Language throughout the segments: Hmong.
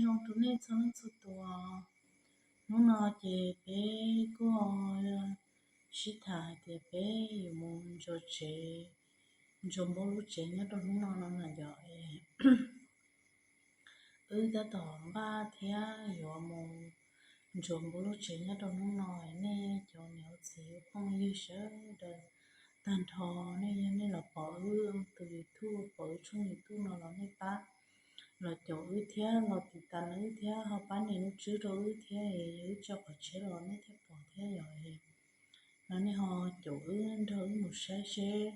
Zoo rau nej txhua leej txhua tus. Hnub no ces peb kuj sib tham hais tias peb yuav mus ntsuas tsev, ntsuas npau lub tsev nyob rau hnub no no na yom. Wb tab tom npaj thiab yuav mus ntsuas npau lub tsev nyob rau hnub no, nej cov niam txiv phooj ywg sawv daws tag nrho, nej yog nej los pom wb tus YouTube, pom wb tshooj YouTube no los nej pab los caum wb thiab los tiv tas wb thiab ho pab nias lub tswb rau wb thiab, es yog wb tso qhov tshiab los nej thiaj pom thiab yom. No nej ho caum wb nrog wb mus saib seb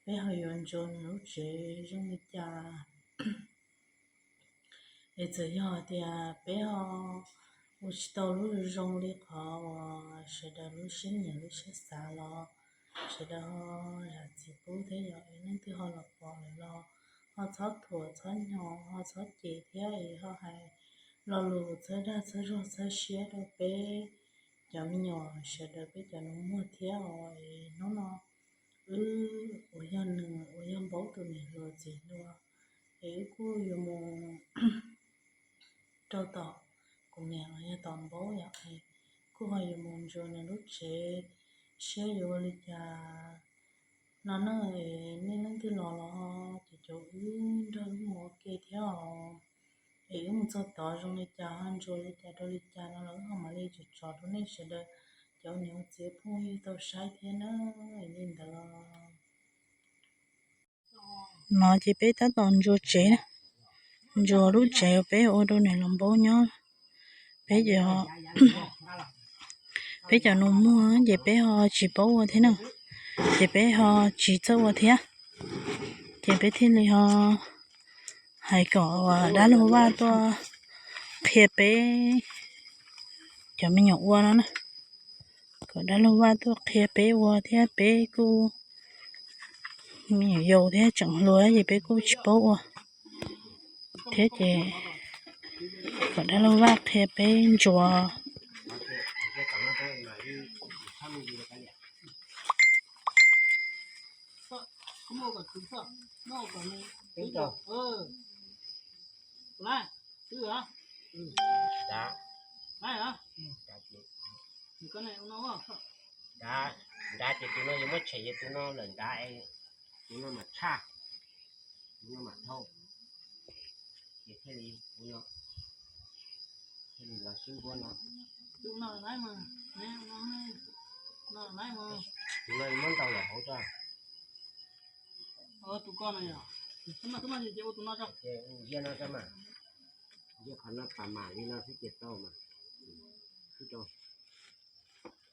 peb ho yuav ntsuas nws lub tsev zoo li cas. Es txawm yog tias peb ho ua tsis tau lub zoo li qhov uas sawv daws lub siab nyiam lub siab xav los sawv daws ho zam txim pub thiab yom. Es leej twg ho los pom lawm los ho txhob thuam txhob nyom ho txhob cem thiab es ho hais lo lus txhawb dag txhawb zog txhawb siab rau peb cov me nyuam sawv daws peb cov nus muag thiab os. Es hnub no wb uas yog nws uas yog Npaub tus niam hluas txiv hluas, es wb kuj yuav mus rau tom kuv niam los yog tom Npaub yom, es kuj ho yuav mus ntsuas nws lub tsev seb yuav ua li cas no na. Es nej leej twg los los ho caum caum wb nrog wb mus ua ke thiab os. Es wb mus txog tod zoo li cas ho ntsuas li cas rau li cas no los wb ho mam li tso tso rau nej sawv daws cov niam txiv phooj ywg tau saib thiab na. Es li ntawd los no ces peb tab tom ntsuas tsev na, ntsuas lub tsev uas peb ua rau niam hluas Npaub nyob. Peb, peb cov nus muag ces peb ho tsis paub ua thiab na, ces peb ho tsis txawj ua thiab, ces peb thiaj li ho hais kom dab laug Vaj tuaj qhia peb cov me nyuam ua no na, kom dab laug Vaj tuaj qhia peb ua thiab peb kuj me nyuam yaus thiab tseem hluas ces peb kuj tsis paub ua thiab ces kom dab laug Vaj qhia peb ntsuas. Nrad ces tus no yuav muab tshem ces tus no lawm nrad, tus no mas tshaj, tus no mas dhau, ces thiaj li, thiaj li los sib npuab no. Tus no muab ntaus lawm hauv tso. Ua tus ko no yog, tus no ces ua tus no tso. Ces ntsia no tso mas, ntsia qhov no pam mam li no xwb ces tau mas. Xwb rau,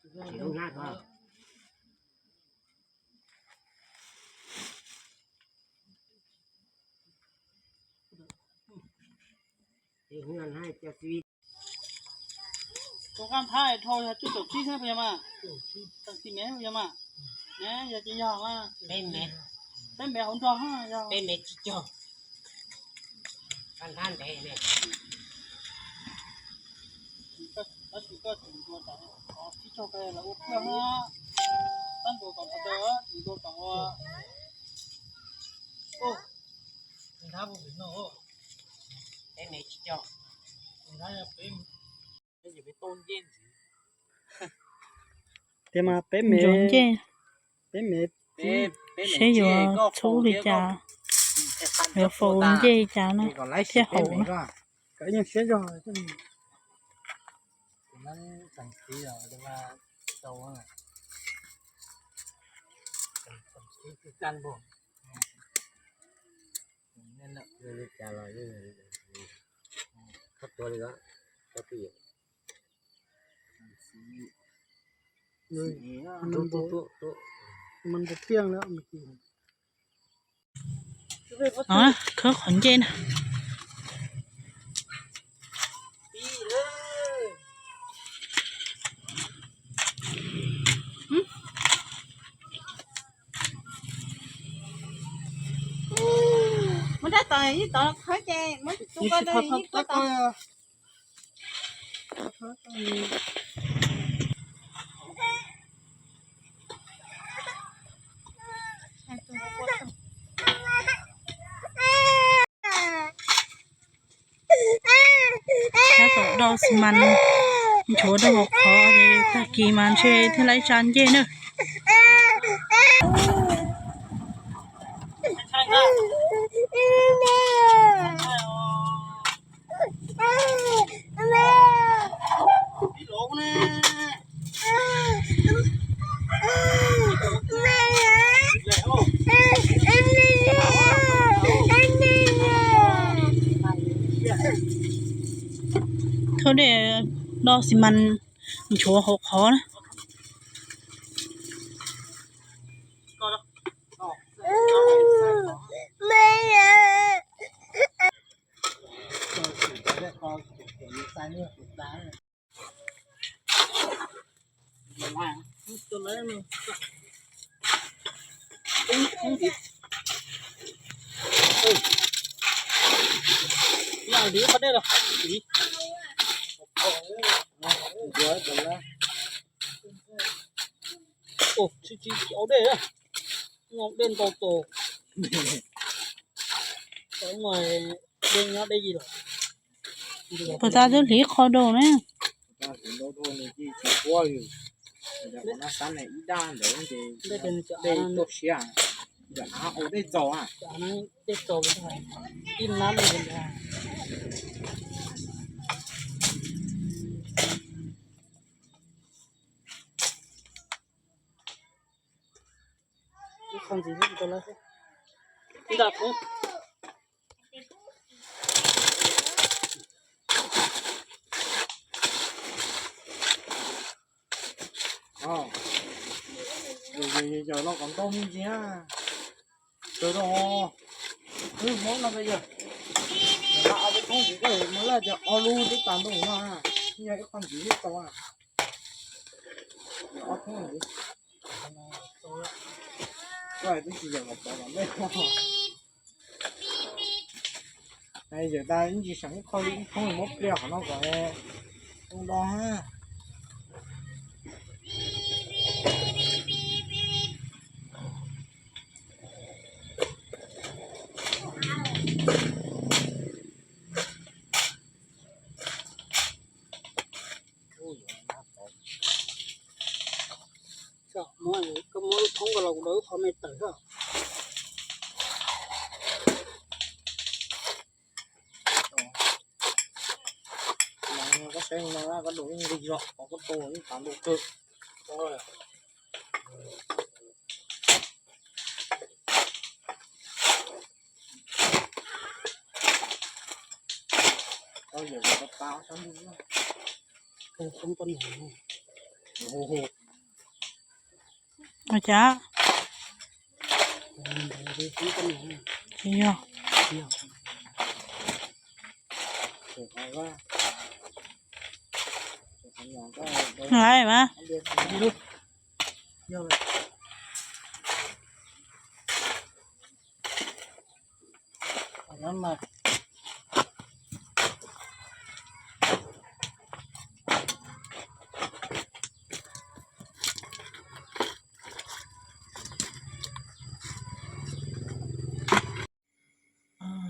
ces lub hnab ko. Tus qab nthab dhau yog cuaj caum tsib xwb puas yog mas? Tawm tsis mev puas yog mas? Ne yog ces yog mas. Peb mev hauv nrog yog. Peb mev tsib caug. Qab nthab ntev ne. Tab sis koj tseem ntuas kom tsib caug kawg los ua pliag na. Tab ntuas kom qhov ntawd tseem ntuas kom ua. Nthab puas pem no? Peb mev tsib caug. Nthab peb, peb tau ncej ntxiv. Tiag mas peb mev, peb mev, seb yuav txhub li cas, yuav faus ncej li cas no thiaj haum na. Kom ib nyuag siab zog. Li cas los yeej, koj tuav li ko, koj twj ywm. Tuaj, tuaj, tuaj. Khawb qhov ncej na. Muab rab tom ib tod khawb ces muab tus ko ib ko tod. Do xi mas nchuav rau hauv qhov, tag kis mas ntshe thiaj li tsa ncej na. Thauj dej, do xi mas nchuav hauv qhov na. Tsis tsis au dej, dej ntau tus. Dej nyob dej yi los. Puas tas twb hliv qho rau na. Dej txaus, ib nab. Ib qho ntxiv xwb, ib nta thoob. Yog los kom ntau me ntsis na. Sawv rau wb hmoob no yog, lawv ob peb thoob ntxiv, mus lawm tias ob lub twb tas ntuj no, yog ib qho ntxiv twb tau. Ob thoob ntxiv, koj twb tsis yog kom pov los ntej. Yawm tas ib ntsis seem ib qho li ib thoob muab pliag qhov no kom zoo do. Koj muab lub thoob ko los kuv rau lub qhov me tawm xwb. Koj saib no, koj dua ib nqi zog, koj tu ib qhov ntuj kawg. Koj yawm koj tas sab ntuj. Ua cas? Tsis yog. Laiv mas.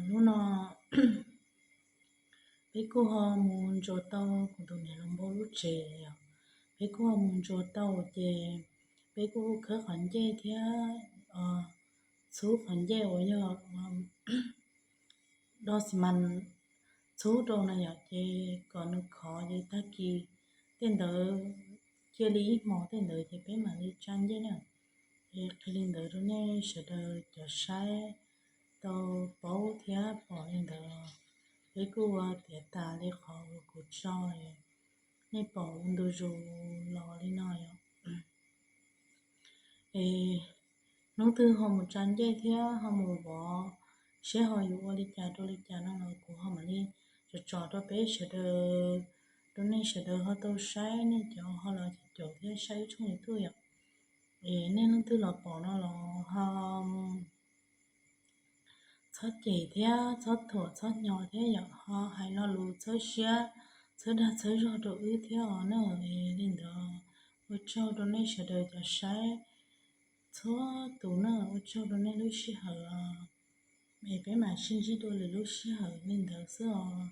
Hnub no peb kuj ho mus ntsuas tau kuv tus niam laus npau lub tsev os. Peb kuj ho mus ntsuas tau ces peb kuj khawb qhov ncej thiab txhub qhov ncej uas yog do xi mas txhub rau na yom, ces kom nws khov ces tag kis tej ntawd cia li ib hmos tej ntawd ces peb mam li tsa ncej na. Es qhia li ntawd rau nej sawv daws cov saib tau paub thiab pom li ntawd. Peb kuj ua tiav tas li qhov uas kuv tso, nej pom ua ntu zus los li no yom. Es hnub twg ho mus tsa ncej thiab ho mus vov seb ho yuav ua li cas rau li cas no los kuv ho mam li tsom tsom rau peb sawv daws, rau nej sawv daws ho tau saib, nej cov ho los caum thiab saib wb tshooj YouTube yom. Es nej leej twg los pom no los ho txhob cem thiab txhob thuam txhob nyo thiab yom, ho hais lo lus txhawb siab txhawb dag txhawb zog rau wb thiab os na. Es li ntawd ua tsaug rau nej sawv daws cov saib txhua tus na, ua tsaug rau nej lub sij hawm os. Es peb mam sib ntsib dua lwm lub sij hawm li ntawd xwb os.